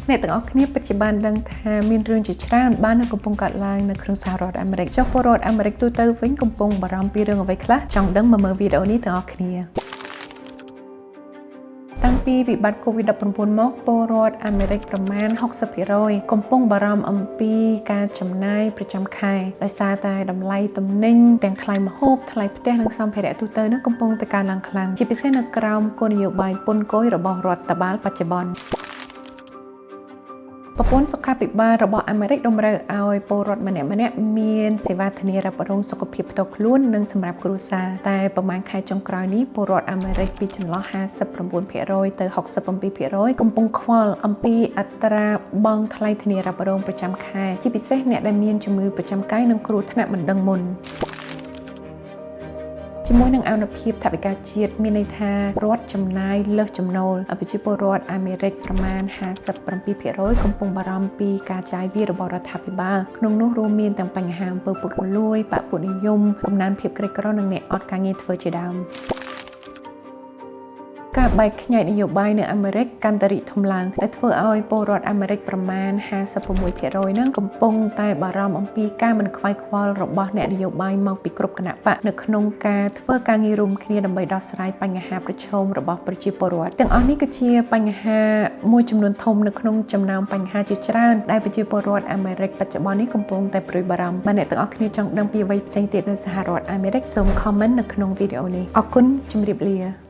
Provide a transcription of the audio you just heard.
អ្នកទាំងអស់គ្នាពិតជាបានដឹងថាមានរឿងជាច្រើនបាននឹងកំពុងកើតឡើងនៅក្នុងសហរដ្ឋអាមេរិកចុះពលរដ្ឋអាមេរិកទូទៅវិញកំពុងបារម្ភពីរឿងអ្វីខ្លះចង់ដឹងមកមើលវីដេអូនេះទាំងអស់គ្នាតាំងពីវិបត្តិ COVID-19 មកពលរដ្ឋអាមេរិកប្រមាណ60%កំពុងបារម្ភអំពីការចំណាយប្រចាំខែដោយសារតែតម្លៃទំនិញទាំងថ្លៃម្ហូបថ្លៃផ្ទះនិងសម្ភារៈទូទៅនឹងកំពុងតែកើនឡើងខ្លាំងជាពិសេសនៅក្រោមគោលនយោបាយពន្ធគយរបស់រដ្ឋបាលបច្ចុប្បន្នប្រព័ន្ធសុខាភិបាលរបស់អាមេរិកតម្រូវឲ្យពលរដ្ឋម្នាក់ៗមានសេវាធានារ៉ាប់រងសុខភាពផ្ទាល់ខ្លួននិងសម្រាប់គ្រួសារតែប្រហែលខែចុងក្រោយនេះពលរដ្ឋអាមេរិកពីចន្លោះ59%ទៅ67%កំពុងខ្វល់អំពីអត្រាបង់ថ្លៃធានារ៉ាប់រងប្រចាំខែជាពិសេសអ្នកដែលមានជំងឺប្រចាំកាយនិងគ្រោះថ្នាក់មិនដឹងមុនជាមួយនឹងអនុភាពថវិកាជាតិមានន័យថារដ្ឋចំណាយលើសចំណូលប្រជាពលរដ្ឋអាមេរិកប្រមាណ57%កំពុងបារម្ភពីការចាយវាយរបស់រដ្ឋាភិបាលក្នុងនោះរួមមានទាំងបញ្ហាអំពើពុករលួយបក្ខពួកនិយមកំណើនភាពក្រីក្រនិងអ្នកអត់ការងារធ្វើជាដើមការបែកខ្ញែកនយោបាយនៅអាមេរិកកាន់តែរីកធំឡើងដែលធ្វើឲ្យពលរដ្ឋអាមេរិកប្រមាណ56%នឹងកំពុងតែបារម្ភអំពីការមិនខ្វាយខ្វល់របស់អ្នកនយោបាយមកពីគ្រប់គណបក្សនៅក្នុងការធ្វើការងាររួមគ្នាដើម្បីដោះស្រាយបញ្ហាប្រឈមរបស់ប្រជាពលរដ្ឋទាំងអស់នេះគឺជាបញ្ហាមួយចំនួនធំនៅក្នុងចំណោមបញ្ហាជាច្រើនដែលប្រជាពលរដ្ឋអាមេរិកបច្ចុប្បន្ននេះកំពុងតែព្រួយបារម្ភបើអ្នកទាំងអស់គ្នាចង់ដឹងពីអ្វីផ្សេងទៀតនៅសហរដ្ឋអាមេរិកសូម comment នៅក្នុងវីដេអូនេះអរគុណជម្រាបលា។